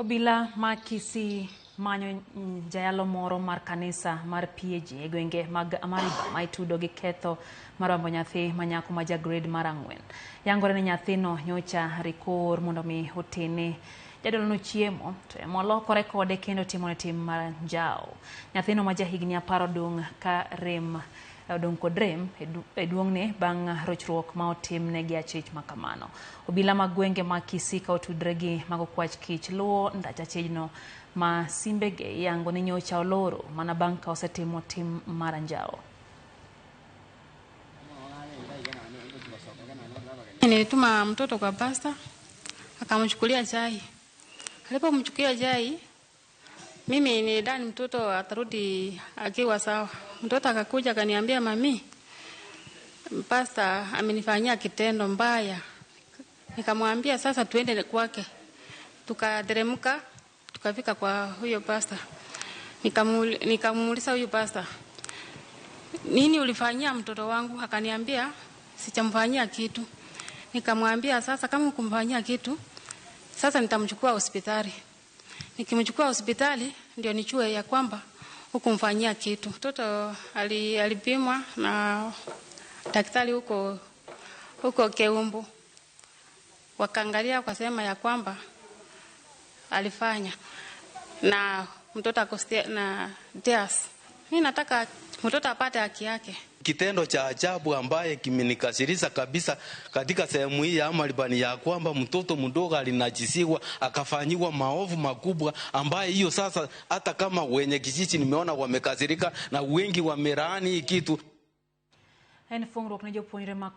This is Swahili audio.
Obila ma Kisii manyo jayalo moro mar kanisa mar PAG e gwenge mag Amariba ma itudo gi ketho mar bambo nyathi ma nyako ma ja grade mar 4. Yangore ni nyathino nyocha rikor mondo mi otene jadolono chiemo to ema olokore kode kendo timone tim mar njawo. Nyathino ma ja higni 10 odong' ka rem odong' kod rem e duong'ne bang' rochruok ma otimne gi achich ma kamano. Obila mag gwenge mag Kisii ka otudre gi mago kwach kich luwo ndach achijno ma simbege iyango ni nyocha oloro mana bang' ka osetimo tim mar anjawo. Nilituma mtoto kwa pasta akamchukulia chai. Alipomchukulia chai, mimi nilidhani mtoto atarudi akiwa sawa. Mtoto akakuja akaniambia, mami, pasta amenifanyia kitendo mbaya. Nikamwambia sasa tuende kwake. Tukateremka tukafika kwa huyo pasta. Nikamuuliza huyu pasta, nini ulifanyia mtoto wangu? Akaniambia sichamfanyia kitu. Nikamwambia sasa kama hukumfanyia kitu, sasa nitamchukua hospitali. Nikimchukua hospitali ndio nichue ya kwamba hukumfanyia kitu. Mtoto alipimwa na daktari huko Keumbu. Wakaangalia wakasema ya kwamba alifanya na mtoto ako na tears. Mimi nataka mtoto apate haki yake. Kitendo cha ajabu ambaye kimenikasirisha kabisa katika sehemu hii ya Amariba ni ya kwamba mtoto mdogo alinajisiwa akafanyiwa maovu makubwa, ambaye hiyo sasa hata kama wenye kijiji nimeona wamekasirika na wengi wamelaani hii kitu. En fungruok ne jopuonjre ma